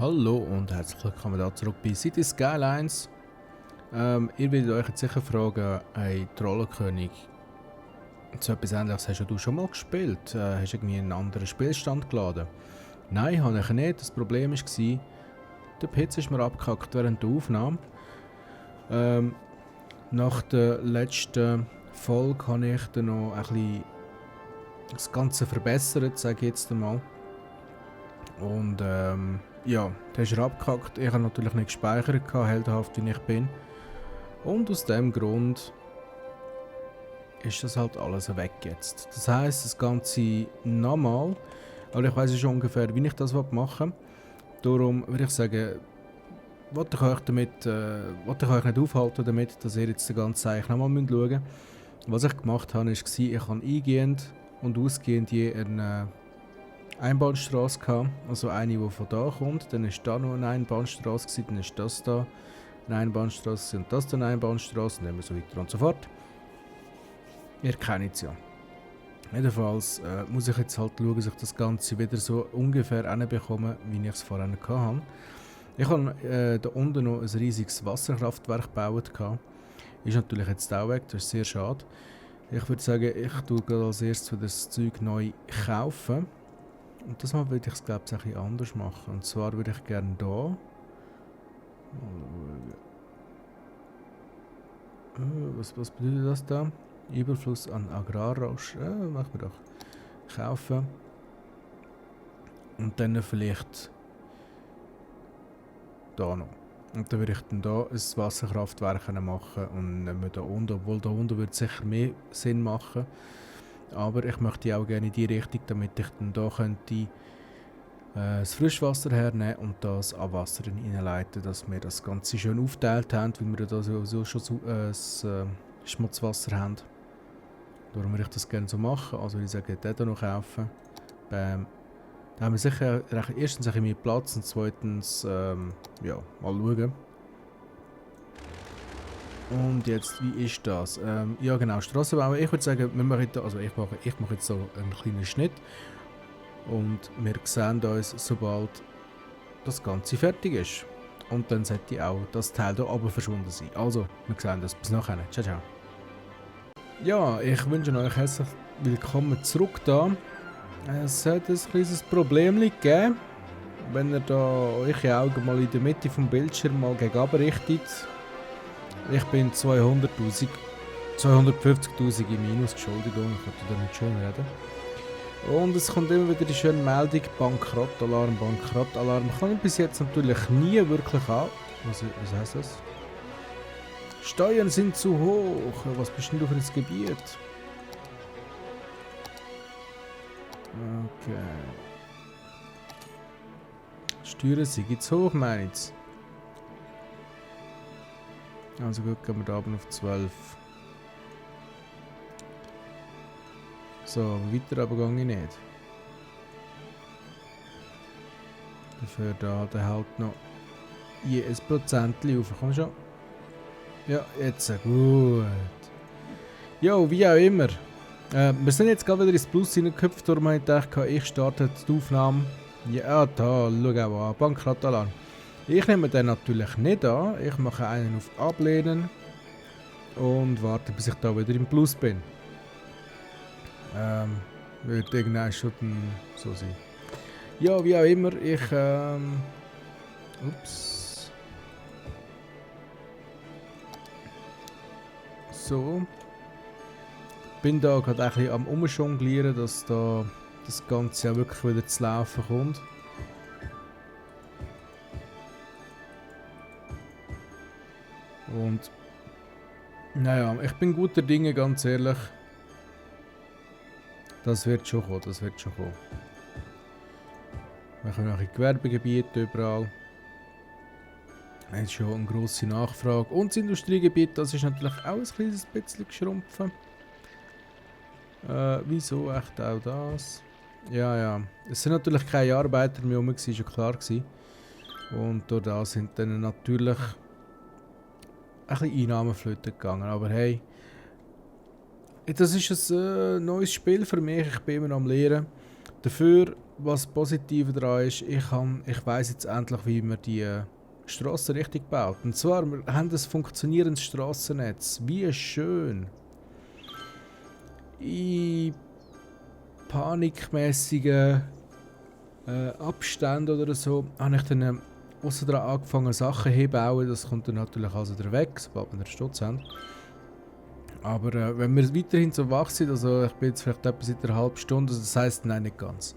Hallo und herzlich willkommen da zurück bei City Skylines. Ihr werdet euch jetzt sicher fragen, hey Trollenkönig, so etwas Ähnliches hast ja du schon mal gespielt? Hast du irgendwie einen anderen Spielstand geladen? Nein, habe ich nicht. Das Problem war, der PC ist mir abgehackt während der Aufnahme. Nach der letzten Folge habe ich dann noch ein bisschen das Ganze verbessert, sage ich jetzt einmal. Und ja, der ist abgehackt. Ich habe natürlich nicht gespeichert, heldenhaft wie ich bin. Und aus dem Grund ist das halt alles weg jetzt. Das heisst, das Ganze nochmal. Aber ich weiss schon ungefähr, wie ich das machen will. Darum würde ich sagen, wollte ich euch nicht aufhalten damit, dass ihr jetzt den ganzen Zeichen nochmal schauen müsst. Was ich gemacht habe, war, ich habe eingehend und ausgehend je eine Einbahnstraße gehabt. Also eine, die von da kommt. Dann ist da noch eine Einbahnstraße gewesen, dann ist das da eine Einbahnstraße und das dann eine Einbahnstraße und immer so weiter und so fort. Ihr kennt es ja. Jedenfalls muss ich jetzt halt schauen, dass ich das Ganze wieder so ungefähr hinbekomme, wie ich es vorher hatte. Ich habe da unten noch ein riesiges Wasserkraftwerk gebaut. Ist natürlich jetzt auch weg, das ist sehr schade. Ich würde sagen, ich tue gerade als erstes das Zeug neu kaufen. Und das Mal würde ich es, glaube ich, ein bisschen anders machen. Und zwar würde ich gerne hier. Was bedeutet das da? Überfluss an Agrarrausch. Machen wir doch. Kaufen. Und dann vielleicht da noch. Und dann würde ich dann hier ein Wasserkraftwerk machen und nicht mehr da unten. Obwohl da unten würde es sicher mehr Sinn machen. Aber ich möchte auch gerne in die Richtung, damit ich dann hier könnte das Frischwasser hernehmen und das Abwasser reinleiten, dass wir das Ganze schön aufgeteilt haben, weil wir da sowieso schon das Schmutzwasser haben. Darum würde ich das gerne so machen. Also ich sage, den hier noch kaufen. Da haben wir sicher erstens ein bisschen mehr Platz und zweitens ja, mal schauen. Und jetzt, wie ist das? Ja genau, Strassenbau. Ich würde sagen, wir machen da, also ich mache jetzt so einen kleinen Schnitt. Und wir sehen uns, sobald das Ganze fertig ist. Und dann sollte auch das Teil hier oben verschwunden sein. Also, wir sehen uns. Bis nachher. Ciao, ciao. Ja, ich wünsche euch herzlich willkommen zurück da. Es hat ein kleines Problem gegeben. Wenn ihr da eure Augen mal in der Mitte vom Bildschirm mal gegenüber richtet. Ich bin 250.000 im Minus, Entschuldigung, ich wollte da nicht schön reden. Und es kommt immer wieder die schöne Meldung, Bankrott-Alarm, Bankrott-Alarm. Kann ich bis jetzt natürlich nie wirklich an. Was heisst das? Steuern sind zu hoch. Was bist denn du für das Gebiet? Okay. Steuern sind zu hoch, meint's. Also gut, gehen wir da oben auf 12. So, weiter aber gehe ich nicht. Dafür da der halt noch je ein Prozentchen auf. Komm schon. Ja, jetzt gut. Jo, wie auch immer. Wir sind jetzt gerade wieder ins Plus hineingehüpft, darum habe ich gedacht, ich starte die Aufnahme. Ja, da, schau auch an. Bankrott-Alarm. Ich nehme den natürlich nicht an. Ich mache einen auf Ablehnen. Und warte, bis ich da wieder im Plus bin. Wird irgendwann schon so sein. Ja, wie auch immer, ups. So. Bin da gerade ein bisschen am Umjonglieren, dass da das Ganze ja wirklich wieder zu laufen kommt. Und naja, ich bin guter Dinge, ganz ehrlich. Das wird schon kommen, das wird schon kommen. Wir haben auch in Gewerbegebiete überall. Jetzt schon eine grosse Nachfrage. Und das Industriegebiet, das ist natürlich auch ein kleines bisschen geschrumpft. Wieso echt auch das? Ja, ja. Es sind natürlich keine Arbeiter mehr rum, war schon klar gewesen. Und durch das sind dann natürlich ein bisschen Einnahmen flöten gegangen. Aber hey, das ist ein neues Spiel für mich. Ich bin immer am Lernen. Dafür was positiv daran ist, ich weiss jetzt endlich, wie man die Strassen richtig baut. Und zwar, wir haben ein funktionierendes Strassennetz. Wie schön! In panikmäßigen Abständen oder so, habe ich dann ausser daran angefangen, Sachen hinzubauen. Das kommt dann natürlich also wieder weg, sobald wir den Stutz haben. Aber wenn wir weiterhin so wach sind, also ich bin jetzt vielleicht etwa seit einer halben Stunde, also das heisst, nein, nicht ganz.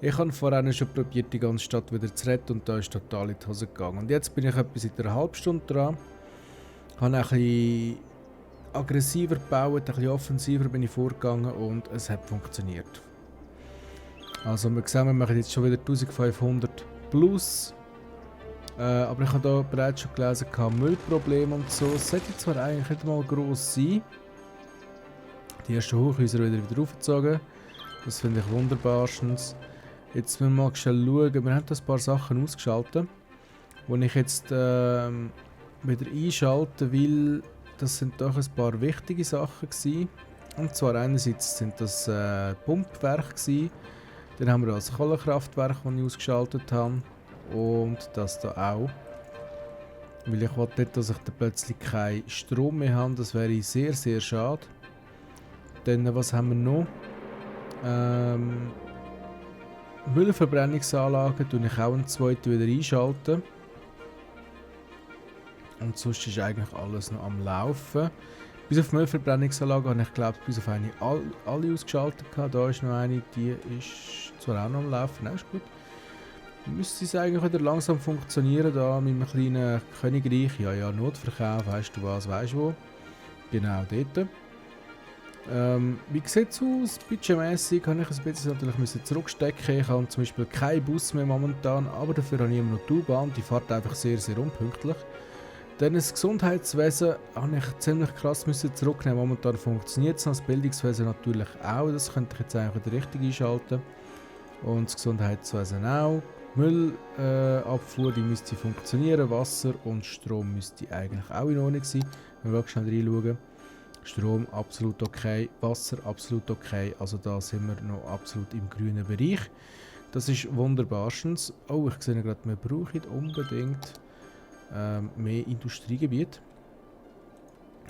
Ich habe vorher schon probiert, die ganze Stadt wieder zu retten und da ist total in die Hose gegangen. Und jetzt bin ich etwa seit einer halben Stunde dran. Habe ein bisschen aggressiver gebaut, ein bisschen offensiver bin ich vorgegangen und es hat funktioniert. Also wir sehen, wir machen jetzt schon wieder 1500 plus. Aber ich habe da bereits schon gelesen, Müllprobleme und so. Es sollte zwar eigentlich nicht mal gross sein. Die ersten Hochhäuser wieder aufgezogen. Das finde ich wunderbarstens. Jetzt müssen wir mal schnell schauen. Wir haben da ein paar Sachen ausgeschaltet, die ich jetzt wieder einschalten will. Das sind doch ein paar wichtige Sachen gewesen. Und zwar einerseits sind das Pumpwerke gewesen. Dann haben wir das Kohlekraftwerk, das ich ausgeschaltet habe. Und das da auch. Weil ich wollte nicht, dass ich da plötzlich keinen Strom mehr habe. Das wäre sehr, sehr schade. Dann, was haben wir noch? Müllverbrennungsanlagen tue ich auch eine zweite wieder einschalten. Und sonst ist eigentlich alles noch am Laufen. Bis auf die Müllverbrennungsanlage habe ich glaube bis auf eine alle ausgeschaltet gehabt. Da ist noch eine, die ist zwar auch noch am Laufen, auch ist gut. Müsste es eigentlich wieder langsam funktionieren da mit einem kleinen Königreich. Ja, Notverkauf, weißt du was, weißt du wo? Genau dort. Wie sieht es aus? Budgetmässig habe ich ein bisschen natürlich zurückstecken. Ich habe zum Beispiel keinen Bus mehr momentan, aber dafür habe ich immer noch die U-Bahn. Die fährt einfach sehr, sehr unpünktlich. Dann das Gesundheitswesen habe ich ziemlich krass zurücknehmen. Momentan funktioniert es, das Bildungswesen natürlich auch. Das könnte ich jetzt eigentlich wieder richtig einschalten. Und das Gesundheitswesen auch. Müllabfuhr, die müsste funktionieren. Wasser und Strom müsste eigentlich auch in Ordnung sein. Wenn wir schnell reinschauen. Strom absolut okay, Wasser absolut okay. Also da sind wir noch absolut im grünen Bereich. Das ist wunderbarstens. Oh, ich sehe gerade, wir brauchen unbedingt mehr Industriegebiet.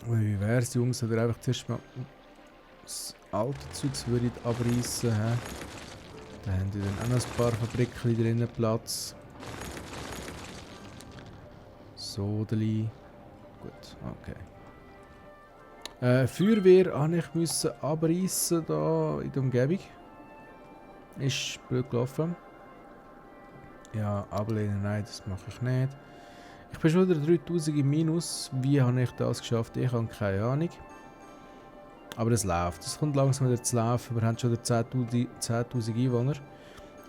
Wie wäre es, Jungs, oder einfach zuerst mal das alte Zeugs würde ich abreißen. Da haben die dann auch noch ein paar Fabriken drinnen Platz. Sodeli. Gut, okay. Feuerwehr musste ich abreißen da in der Umgebung. Ist blöd gelaufen. Ja, ablehnen, nein, das mache ich nicht. Ich bin schon wieder 3000 im Minus. Wie habe ich das geschafft? Ich habe keine Ahnung. Aber es läuft. Es kommt langsam wieder zu laufen. Wir haben schon wieder 10.000 Einwohner.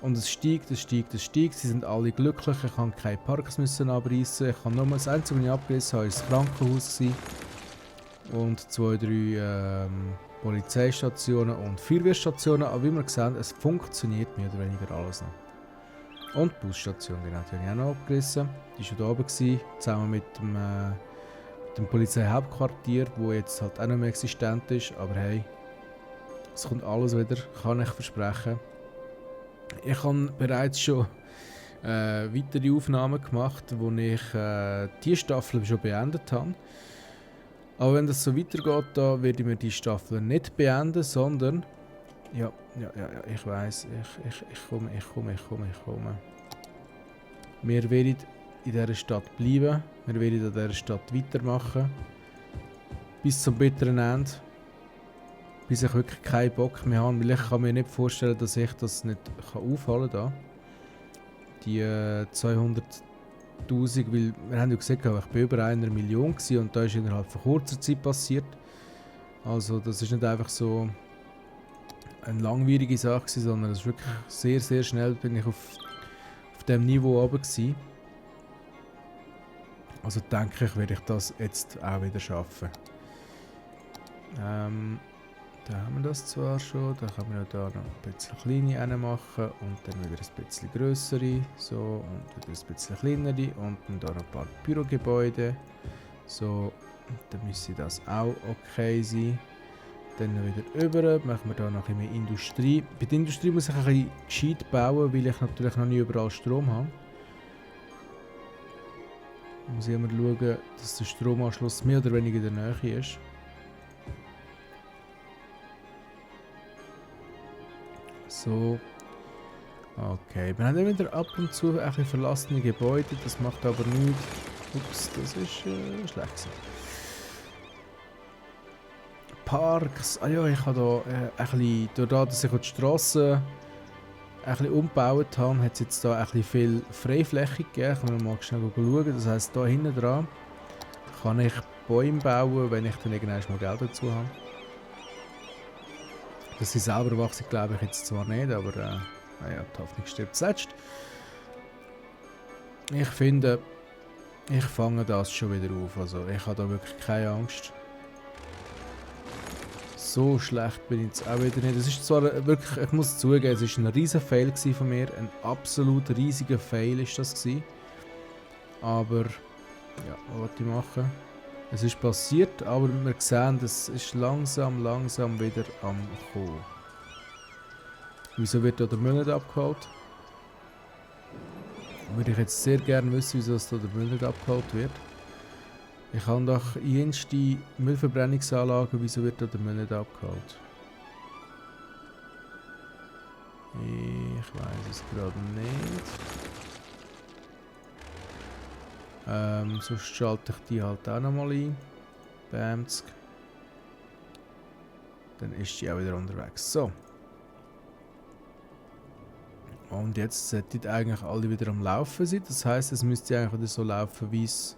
Und es steigt, es steigt, es steigt. Sie sind alle glücklich. Ich habe keine Parks müssen abreißen. Ich habe nur das Einzige, was ich abgerissen habe, war das Krankenhaus gewesen. Und 2, 3 Polizeistationen und Feuerwehrstationen. Aber wie wir sehen, es funktioniert mehr oder weniger alles noch. Und die Busstation, genau, die habe ich auch noch abgerissen. Die war schon da oben, zusammen mit dem Polizeihauptquartier, wo jetzt halt auch nicht mehr existent ist. Aber hey, es kommt alles wieder, kann ich versprechen. Ich habe bereits schon weitere Aufnahmen gemacht, wo ich die Staffel schon beendet habe. Aber wenn das so weitergeht, da werde ich mir die Staffel nicht beenden, sondern... Ja, ich weiss, ich komme. Wir werden in dieser Stadt bleiben, wir werden in dieser Stadt weitermachen. Bis zum bitteren Ende. Bis ich wirklich keinen Bock mehr habe, weil ich kann mir nicht vorstellen, dass ich das nicht aufholen kann. Die 200'000, weil wir haben ja gesagt, ich bin über 1 Million gewesen und da ist innerhalb von kurzer Zeit passiert. Also das ist nicht einfach so eine langwierige Sache gewesen, sondern es ist wirklich sehr, sehr schnell bin ich auf dem Niveau oben gewesen. Also denke ich, werde ich das jetzt auch wieder schaffen. Da haben wir das zwar schon, da kann man ja da noch ein bisschen kleine reinmachen und dann wieder ein bisschen grössere, so, und wieder ein bisschen kleinere und dann da noch ein paar Bürogebäude. So, und dann müsste das auch okay sein. Dann wieder über, machen wir da noch ein bisschen mehr Industrie. Bei der Industrie muss ich ein bisschen gescheit bauen, weil ich natürlich noch nie überall Strom habe. Da muss ich immer schauen, dass der Stromanschluss mehr oder weniger in der Nähe ist. So. Okay, wir haben immer wieder ab und zu ein bisschen verlassene Gebäude, das macht aber nichts. Ups, das ist schlecht gewesen. Parks, ah ja, ich habe da ein bisschen, dadurch, dass ich die Strasse ein bisschen umgebaut habe, hat es jetzt da ein bisschen viel Freifläche gegeben. Ich kann mal schnell schauen. Das heisst, da hinten dran kann ich Bäume bauen, wenn ich dann irgendwann mal Geld dazu habe. Dass sie selber wachsen, glaube ich jetzt zwar nicht, aber naja, die Hoffnung stirbt zuletzt. Ich finde, ich fange das schon wieder auf. Also ich habe da wirklich keine Angst. So schlecht bin ich jetzt auch wieder nicht. Es ist zwar wirklich, ich muss zugeben, es war ein riesen Fail von mir. Ein absolut riesiger Fail ist das gewesen. Aber, ja, was wollte ich machen? Es ist passiert, aber wir sehen, es ist langsam wieder am kommen. Wieso wird da der Müll nicht abgeholt? Würde ich jetzt sehr gerne wissen, wieso da der Müll nicht abgeholt wird. Ich habe doch jenste Müllverbrennungsanlagen, wieso wird da der Müll nicht abgeholt? Ich weiß es gerade nicht. Sonst schalte ich die halt auch nochmal ein. Bamsk. Dann ist die auch wieder unterwegs. So. Und jetzt sollten eigentlich alle wieder am Laufen sein. Das heisst, es müsste eigentlich wieder so laufen, wie es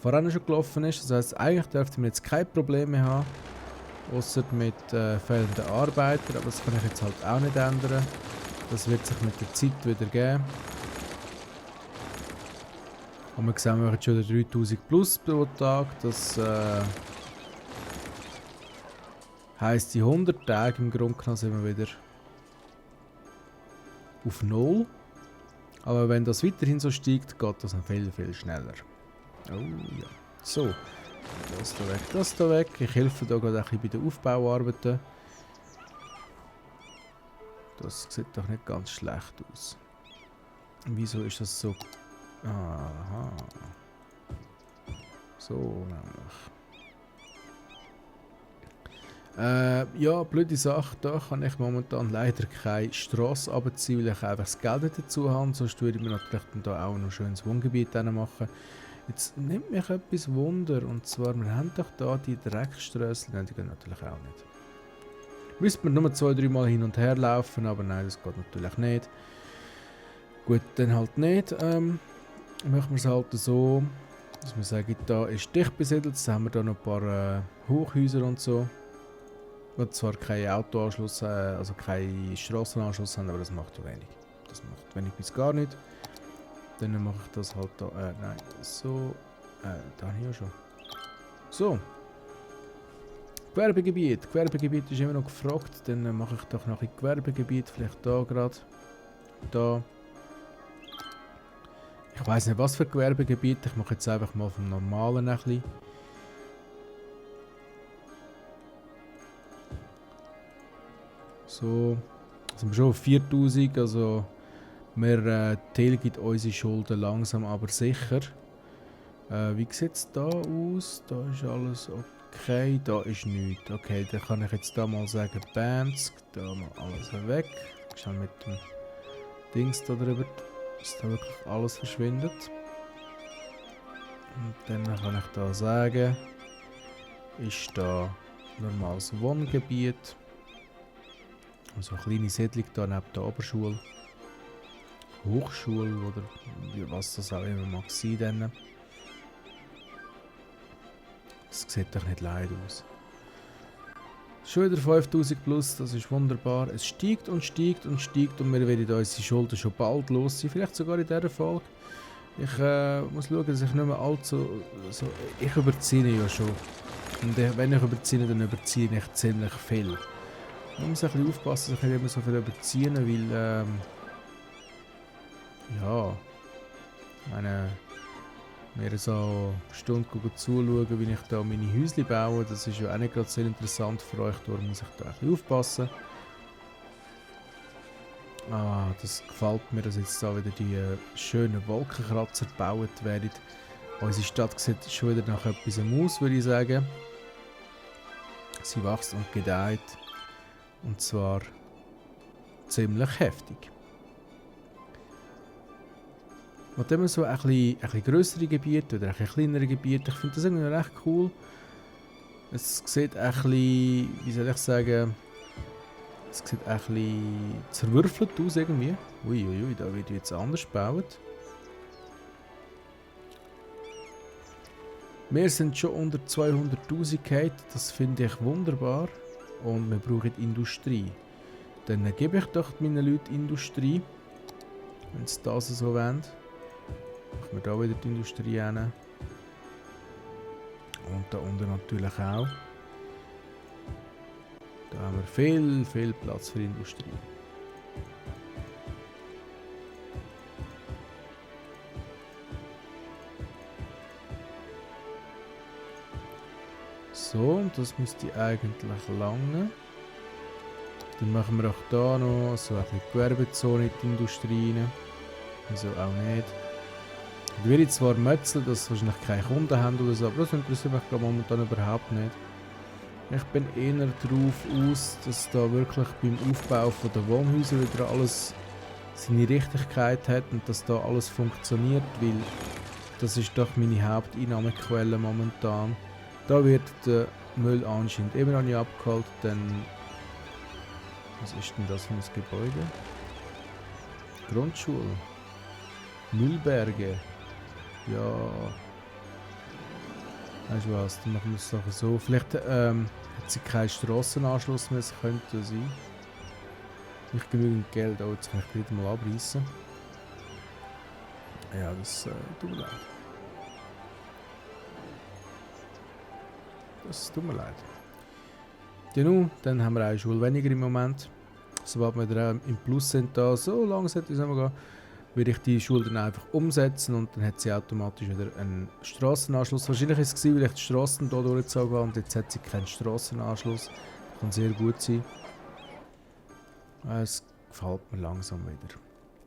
vorhin schon gelaufen ist. Das heisst, eigentlich dürften wir jetzt keine Probleme haben. Außer mit fehlenden Arbeitern. Aber das kann ich jetzt halt auch nicht ändern. Das wird sich mit der Zeit wieder geben. Und wir sehen, wir machen schon 3000 plus pro Tag. Das heisst, in 100 Tagen im Grunde genommen sind wir wieder auf 0. Aber wenn das weiterhin so steigt, geht das noch viel schneller. Oh ja. So. Das da weg. Ich helfe da gerade ein bisschen bei den Aufbauarbeiten. Das sieht doch nicht ganz schlecht aus. Wieso ist das so? Aha. So nämlich. Ja, blöde Sache, da kann ich momentan leider keine Strasse runterziehen, weil ich einfach das Geld nicht dazu habe. Sonst würde ich mir natürlich dann da auch noch ein schönes Wohngebiet machen. Jetzt nimmt mich etwas Wunder, und zwar, wir haben doch da die Dreckströssel, nein, die gehen natürlich auch nicht. Müsste man nur 2-3 Mal hin und her laufen, aber nein, das geht natürlich nicht. Gut, dann halt nicht. Machen wir es halt so, dass wir sagen, da ist dicht besiedelt, jetzt haben wir da noch ein paar Hochhäuser und so. Und zwar keinen Autoanschluss, also keinen Strassenanschluss haben, aber das macht ja wenig. Das macht wenig bis gar nicht. Dann mache ich das halt da, nein, so, da habe ich ja schon. So. Gewerbegebiet. Gewerbegebiet ist immer noch gefragt, dann mache ich doch noch ein Gewerbegebiet, vielleicht da gerade. Da. Ich weiß nicht, was für Gewerbegebiet, ich mache jetzt einfach mal vom normalen ein bisschen. So, sind wir schon auf 4000, also wir tilgen unsere Schulden langsam aber sicher. Wie sieht es da aus? Da ist alles okay, da ist nichts. Okay, dann kann ich jetzt da mal sagen, Bamsk, da mal alles weg. Ich schaue mit dem Dings da drüber, dass da wirklich alles verschwindet. Und dann kann ich da sagen, ist da normales Wohngebiet. Also eine kleine Siedlung da neben der Oberschule. Hochschule oder was das auch immer mag sein. Das sieht doch nicht leid aus. Schon wieder 5000 plus, das ist wunderbar. Es steigt und steigt und steigt und wir werden unsere Schulden schon bald los sein. Vielleicht sogar in dieser Folge. Ich muss schauen, dass ich nicht mehr allzu... ich überziehe ja schon. Und wenn ich überziehe, dann überziehe ich ziemlich viel. Man muss ein bisschen aufpassen, dass ich nicht immer so viel überziehen, weil... ja... meine... mir so eine Stunde zuschauen, wie ich da meine Häuschen baue. Das ist ja auch nicht gerade sehr interessant für euch, darum muss ich da ein bisschen aufpassen. Das gefällt mir, dass jetzt da wieder die schönen Wolkenkratzer gebaut werden. Unsere Stadt sieht schon wieder nach etwas aus, würde ich sagen. Sie wächst und gedeiht. Und zwar ziemlich heftig. Und immer so ein bisschen grössere Gebiete oder ein bisschen kleinere Gebiete, ich finde das irgendwie recht cool. Es sieht ein bisschen, wie soll ich sagen, es sieht ein bisschen zerwürfelt aus irgendwie. Uiuiui, da wird jetzt anders gebaut. Wir sind schon unter 200'000 gefallen, das finde ich wunderbar. Und wir brauchen Industrie. Dann gebe ich doch meinen Leuten Industrie, wenn sie das so wollen. Machen wir da wieder die Industrie hin. Und da unten natürlich auch. Da haben wir viel Platz für Industrie. So, und das müsste eigentlich lange. Dann machen wir auch da noch so ein bisschen Gewerbezone in die Industrie rein. Wieso auch nicht. Ich will zwar mötzeln, dass sie wahrscheinlich keine Kunden haben oder so, aber das interessiert mich momentan überhaupt nicht. Ich bin eher darauf aus, dass da wirklich beim Aufbau von der Wohnhäuser wieder alles seine Richtigkeit hat und dass da alles funktioniert, weil das ist doch meine Haupteinnahmequelle momentan. Da wird der Müll anscheinend immer noch nicht abgeholt, denn was ist denn das für ein Gebäude? Grundschule. Müllberge. Ja. Weißt du was, dann machen wir es doch so. Vielleicht hat sie keinen Strassenanschluss mehr, es könnte sein. Nicht genügend Geld, oh, jetzt kann ich wieder mal abreißen. Ja, das tut mir leid. Das tut mir leid. Genau, dann haben wir eine Schule weniger im Moment. Sobald wir da im Plus sind, da so langsam gehen, würde ich die Schule dann einfach umsetzen und dann hat sie automatisch wieder einen Strassenanschluss. Wahrscheinlich ist es weil ich die Strassen hier durchgezogen habe und jetzt hat sie keinen Strassenanschluss. Das kann sehr gut sein. Es gefällt mir langsam wieder.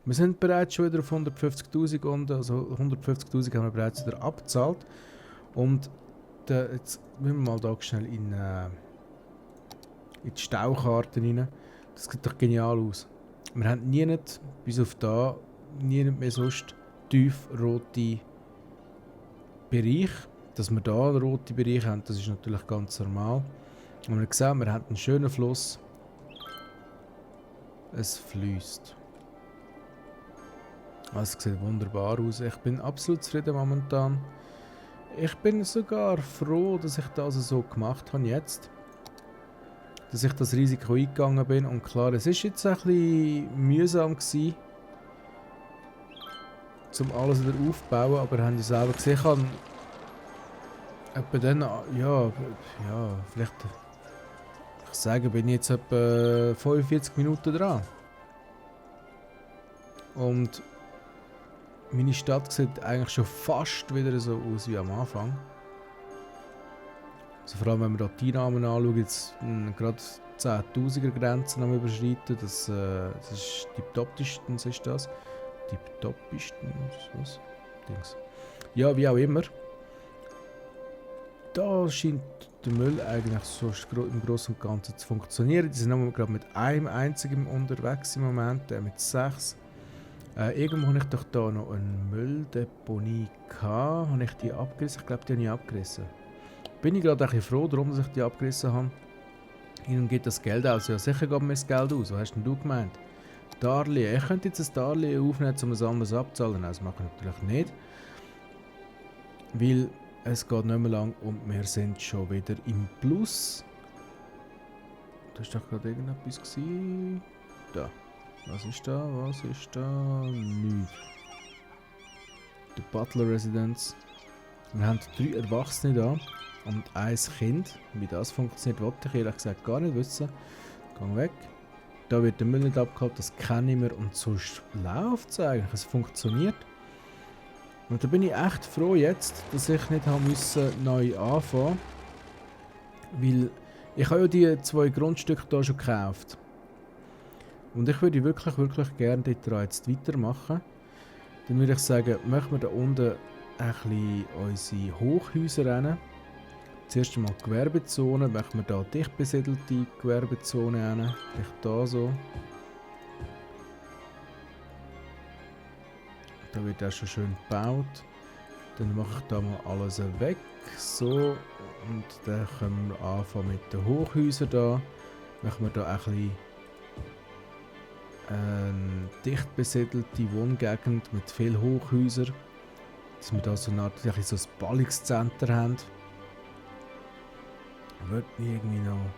Wir sind bereits schon wieder auf 150'000 und also 150'000 haben wir bereits wieder abgezahlt. Und jetzt müssen wir mal da schnell in die Staukarte rein. Das sieht doch genial aus. Wir haben nie, bis auf da, nie mehr sonst tiefrote Bereich. Dass wir da einen roten Bereich haben, das ist natürlich ganz normal. Und wir sehen, wir haben einen schönen Fluss. Es fließt. Es sieht wunderbar aus. Ich bin absolut zufrieden momentan. Ich bin sogar froh, dass ich das so gemacht habe jetzt. Dass ich das Risiko eingegangen bin. Und klar, es ist jetzt ein bisschen mühsam gewesen, um alles wieder aufzubauen. Aber haben Sie selber gesehen, ich habe etwa dann, ja, vielleicht, ich sage, bin ich jetzt etwa 45 Minuten dran. Und meine Stadt sieht eigentlich schon fast wieder so aus wie am Anfang. Also vor allem, wenn wir da die Einnahmen anschauen, jetzt gerade 10'000er Grenzen am überschreiten, das ist tipptoppistens ist das. Tipptoppistens, was? Dings. Ja, wie auch immer. Da scheint der Müll eigentlich so im Großen und Ganzen zu funktionieren. Die sind gerade mit einem einzigen unterwegs im Moment, mit 6. Irgendwo habe ich doch da noch eine Mülldeponie gehabt. Habe ich die abgerissen? Ich glaube, die habe ich abgerissen. Bin ich gerade ein bisschen froh darum, dass ich die abgerissen habe. Ihnen geht das Geld aus. Ja, sicher geht mir das Geld aus. Was hast denn du gemeint? Darlehen. Ich könnte jetzt ein Darlehen aufnehmen, um es anders abzahlen. Nein, das mache ich natürlich nicht. Weil es geht nicht mehr lang und wir sind schon wieder im Plus. Da war doch gerade irgendetwas gewesen. Da. Was ist da? Was ist da? Nichts. Die Butler Residence. Wir haben 3 Erwachsene da und 1 Kind. Wie das funktioniert, wollte ich ehrlich gesagt gar nicht wissen. Gang weg. Da wird der Müll nicht abgeholt, das kennen wir und sonst läuft es eigentlich. Es funktioniert. Und da bin ich echt froh jetzt, dass ich nicht haben müssen neu anfangen, weil ich habe ja die 2 Grundstücke hier schon gekauft. Und ich würde wirklich, wirklich gerne dort jetzt weitermachen. Dann würde ich sagen, machen wir da unten ein bisschen unsere Hochhäuser rein. Zuerst einmal Gewerbezone, machen wir da dicht besiedelte Gewerbezone rein. Vielleicht da so. Da wird auch schon schön gebaut. Dann mache ich da mal alles weg. So. Und dann können wir anfangen mit den Hochhäusern da. Machen wir da ein bisschen dicht besiedelte Wohngegend mit vielen Hochhäusern. Dass wir da so ein Ballungscenter haben. Wird irgendwie noch...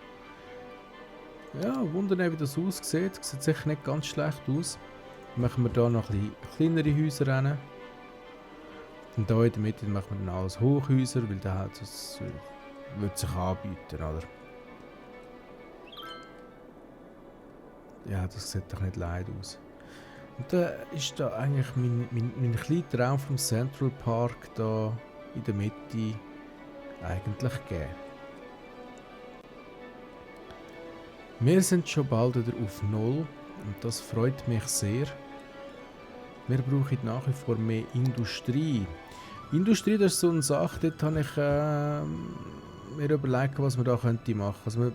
Ja, wundern, wie das aussieht. Sieht sicher nicht ganz schlecht aus. Dann machen wir da noch ein bisschen kleinere Häuser rein. Und hier in der Mitte machen wir dann alles Hochhäuser, weil das wird sich anbieten, oder? Ja, das sieht doch nicht leid aus. Und da ist da eigentlich mein kleiner Traum vom Central Park da in der Mitte eigentlich gegeben. Wir sind schon bald wieder auf Null und das freut mich sehr. Wir brauchen nach wie vor mehr Industrie. Industrie, das ist so eine Sache, dort habe ich mir überlegt, was man da machen könnte. Also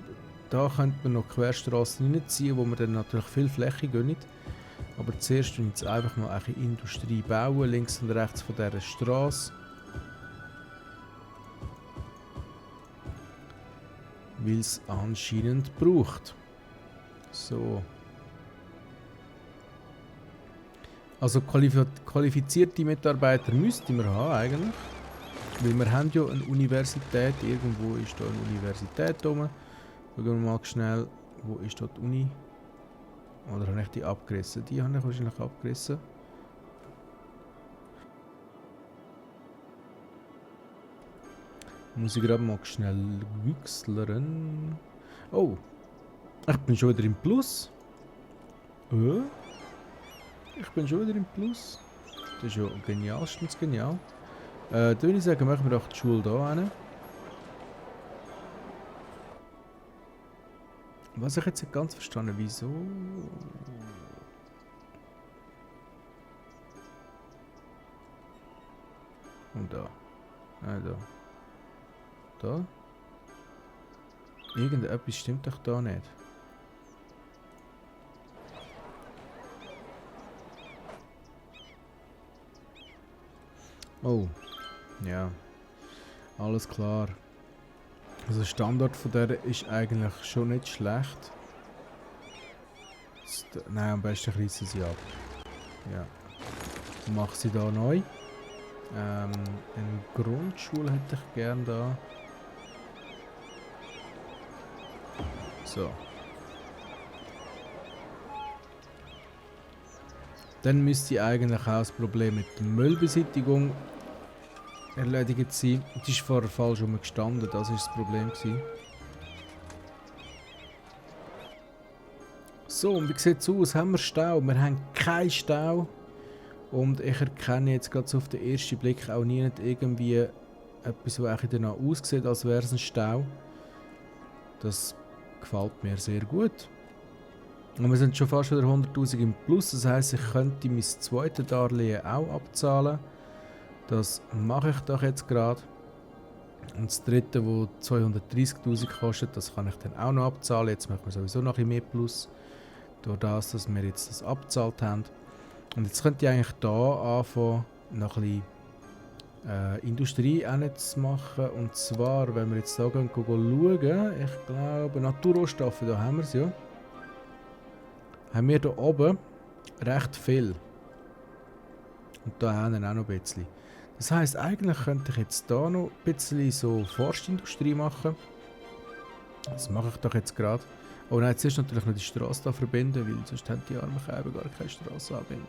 da könnte man noch Querstrassen reinziehen, wo man dann natürlich viel Fläche gönnt. Aber zuerst will ich jetzt einfach mal eine Industrie bauen, links und rechts von dieser Straße. Weil es anscheinend braucht. So. Also qualifizierte Mitarbeiter müssten wir haben eigentlich. Weil wir haben ja eine Universität. Irgendwo ist da eine Universität rum. Schauen wir mal schnell, wo ist da die Uni? Oder habe ich die abgerissen? Die habe ich wahrscheinlich abgerissen. Muss ich gerade mal schnell wechseln. Oh! Ich bin schon wieder im Plus. Ich bin schon wieder im Plus. Das ist ja genialstens genial. Da würde ich sagen, machen wir doch die Schule hier hin. Was ich jetzt nicht ganz verstanden, wieso? Und da. Da. Da. Irgendetwas stimmt doch da nicht. Oh. Ja. Alles klar. Also der Standort von der ist eigentlich schon nicht schlecht. Nein, am besten reissen sie ab. Ja. Mach sie da neu. Eine Grundschule hätte ich gern da. So. Dann müsste eigentlich auch das Problem mit der Müllbeseitigung erledigt sein. Die ist vorher falsch gestanden, das war das Problem. So, und wie sieht es aus? Haben wir Stau? Wir haben keinen Stau. Und ich erkenne jetzt gerade so auf den ersten Blick auch nie irgendwie etwas, was danach aussieht, als wäre es ein Stau. Das gefällt mir sehr gut. Und wir sind schon fast wieder 100'000 im Plus. Das heisst, ich könnte mein zweites Darlehen auch abzahlen. Das mache ich doch jetzt gerade. Und das dritte, das 230'000 kostet, das kann ich dann auch noch abzahlen. Jetzt machen wir sowieso noch ein bisschen mehr Plus. Durch das, dass wir jetzt das abgezahlt haben. Und jetzt könnt ihr eigentlich hier anfangen, noch ein bisschen Industrie zu machen. Und zwar, wenn wir jetzt hier schauen, ich glaube, Naturrohstoffe, da haben wir es ja. Haben wir hier oben recht viel. Und da hinten auch noch ein bisschen. Das heisst, eigentlich könnte ich jetzt hier noch ein bisschen so Forstindustrie machen. Das mache ich doch jetzt gerade. Oh nein, jetzt ist natürlich noch die Straße da verbinden, weil sonst haben die armen Käfer gar keine Straße anbinden.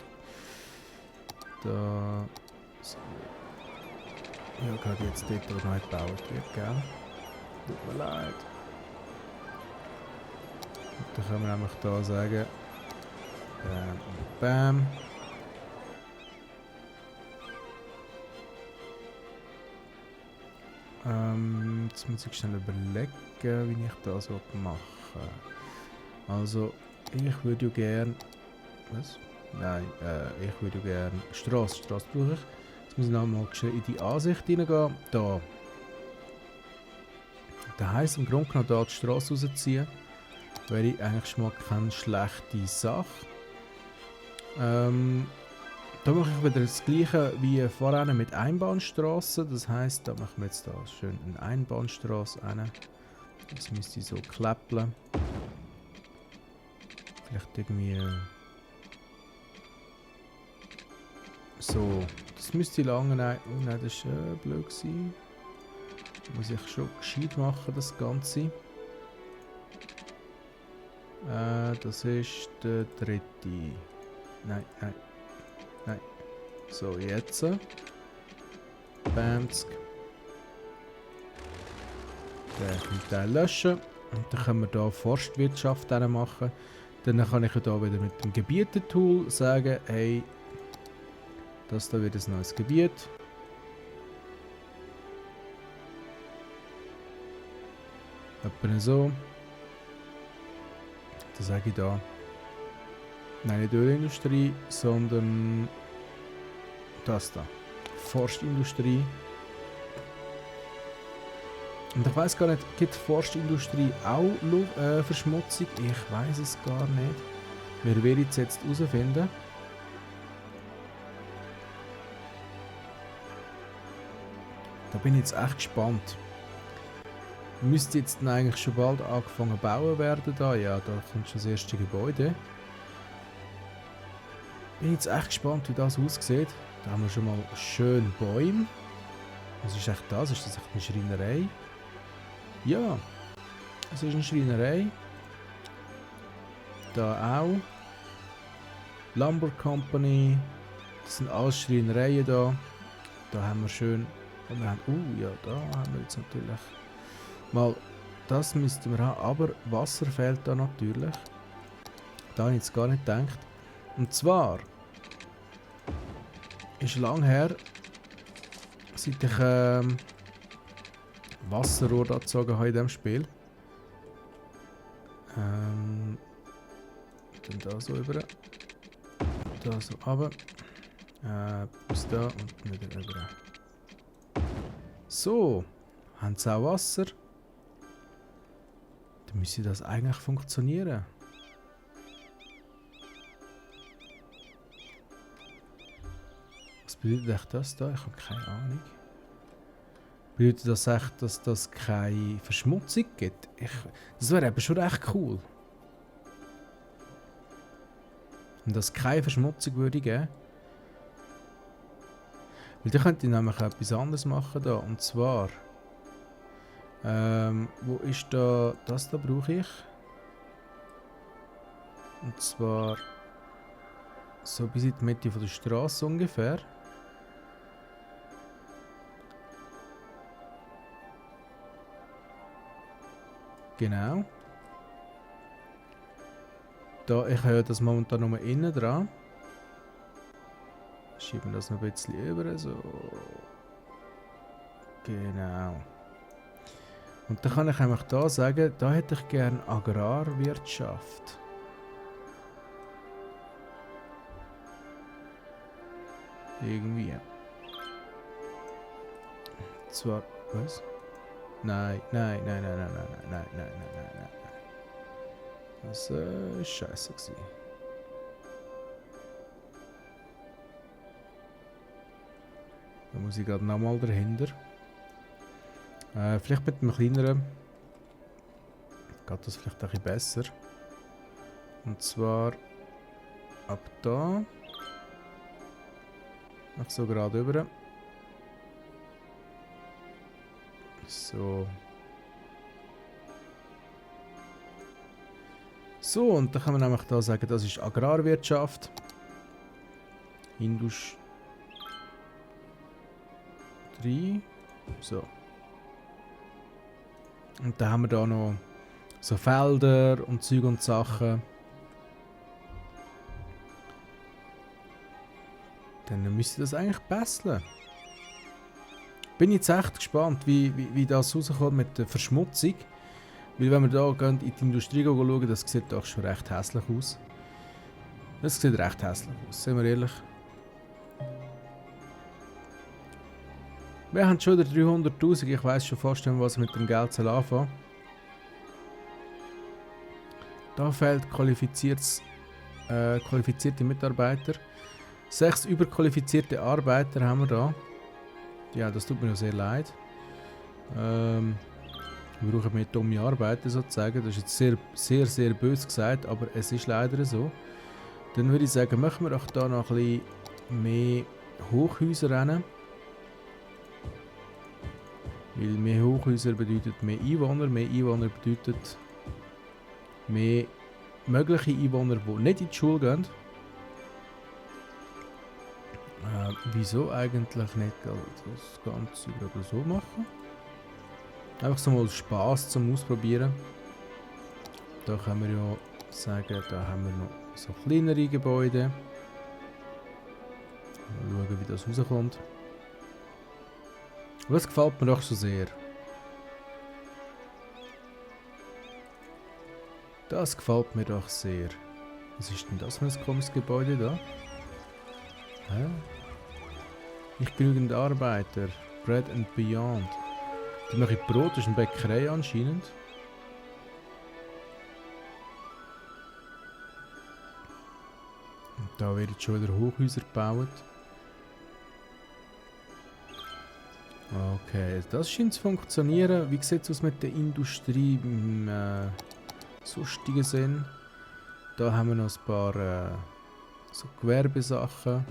Da... So. Ja, gerade jetzt dort, wo noch nicht gebaut wird, gell? Tut mir leid. Und dann können wir nämlich hier sagen... Bam. Jetzt muss ich schnell überlegen, wie ich das machen will. Also, ich würde ja gern... Was? Nein, ich würde ja gern... Straße brauche ich. Jetzt muss ich nochmal schnell in die Ansicht hineingehen. Da. Das heisst, im Grunde genommen hier die Straße rausziehen. Wäre eigentlich schon mal keine schlechte Sache. Da mache ich wieder das gleiche wie vorher mit Einbahnstraßen. Das heisst, da machen wir jetzt da schön eine Einbahnstraße rein. Das müsste so klappeln. Vielleicht irgendwie so. Das müsste lange. Nein, oh nein, das war blöd gewesen. Muss ich schon gescheit machen, das Ganze. Das ist der dritte. Nein. So, jetzt. Bamsk. Den löschen. Und dann können wir hier Forstwirtschaft machen. Dann kann ich hier wieder mit dem Gebietertool sagen, hey, das da wird ein neues Gebiet. Etwa so. Dann sage ich da. Nein, nicht Ölindustrie, sondern das da. Forstindustrie. Und ich weiß gar nicht, gibt Forstindustrie auch Verschmutzung? Ich weiß es gar nicht. Wir werden es jetzt herausfinden. Da bin ich jetzt echt gespannt. Müsste jetzt eigentlich schon bald angefangen bauen werden da. Ja, da kommt schon das erste Gebäude. Bin jetzt echt gespannt, wie das aussieht. Da haben wir schon mal schön Bäume. Was ist echt das? Ist das echt eine Schreinerei? Ja, es ist eine Schreinerei. Da auch. Lumber Company. Das sind alles Schreinereien da. Da haben wir schön. Und wir haben, ja, da haben wir jetzt natürlich. Mal, das müssten wir haben, aber Wasser fehlt da natürlich. Da habe ich jetzt gar nicht gedacht. Und zwar ist lang her, seit ich Wasserrohr da gezogen habe in diesem Spiel. Dann da so über. Da so runter. Bis da und wieder über. So, haben sie auch Wasser. Dann müsste das eigentlich funktionieren. Was bedeutet echt das da? Ich habe keine Ahnung. Bedeutet das echt, dass das keine Verschmutzung gibt? Das wäre eben schon recht cool. Und dass keine Verschmutzung würde geben. Weil dann könnte ich nämlich etwas anderes machen da. Und zwar... wo ist da... Das da brauche ich. Und zwar... So bis in die Mitte von der Straße ungefähr. Genau. Da, ich habe das momentan nur innen dran. Schieben wir das noch ein bisschen über, so. Genau. Und dann kann ich einfach da sagen, da hätte ich gerne Agrarwirtschaft. Irgendwie. Zwar, was? Nein. Das war scheiße gewesen. Da muss ich gerade nochmal dahinter. Vielleicht mit einem kleineren geht das vielleicht ein bisschen besser. Und zwar ab da. Noch so gerade über. So. So, und dann kann man nämlich da sagen, das ist Agrarwirtschaft. Industrie. So. Und dann haben wir da noch so Felder und Zeug und Sachen. Dann müsste das eigentlich passen. Bin jetzt echt gespannt, wie das rauskommt mit der Verschmutzung. Weil wenn wir da gehen, in die Industrie schauen, das sieht doch schon recht hässlich aus. Das sieht recht hässlich aus, sind wir ehrlich. Wir haben schon wieder 300'000, ich weiss schon fast nicht, was mit dem Geld anfangen soll. Da fehlt qualifizierte Mitarbeiter. 6 überqualifizierte Arbeiter haben wir da. Ja, das tut mir ja sehr leid. Wir brauchen mehr dumme Arbeiter sozusagen. Das ist jetzt sehr böse gesagt, aber es ist leider so. Dann würde ich sagen, machen wir doch da noch ein bisschen mehr Hochhäuser rein. Weil mehr Hochhäuser bedeutet mehr Einwohner bedeutet mehr mögliche Einwohner, die nicht in die Schule gehen. Wieso eigentlich nicht das Ganze oder so machen? Einfach so mal Spaß zum Ausprobieren. Da können wir ja sagen, da haben wir noch so kleinere Gebäude. Mal schauen, wie das rauskommt. Aber das gefällt mir doch schon sehr. Das gefällt mir doch sehr. Was ist denn das für ein komisches Gebäude da? Hä? Nicht genügend Arbeiter. Bread and Beyond. Die mache ich Brot, das ist eine Bäckerei anscheinend. Und da werden schon wieder Hochhäuser gebaut. Okay, das scheint zu funktionieren. Wie sieht es aus mit der Industrie im sonstigen Sinn? Da haben wir noch ein paar so Gewerbesachen.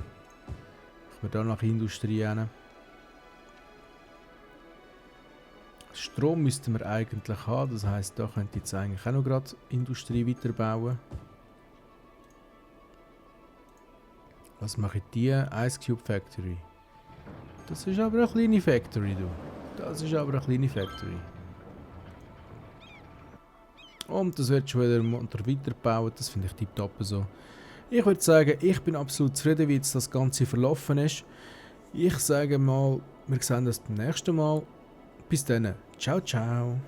Machen wir da nach Industrie hin. Strom müssten wir eigentlich haben, das heisst, da könnte jetzt eigentlich auch noch gerade Industrie weiterbauen. Was mache die? Ice Cube Factory. Das ist aber eine kleine Factory, du. Das ist aber eine kleine Factory. Und das wird schon wieder munter weitergebaut, das finde ich tipptopp so. Ich würde sagen, ich bin absolut zufrieden, wie jetzt das Ganze verlaufen ist. Ich sage mal, wir sehen uns beim nächsten Mal. Bis dann. Ciao, ciao.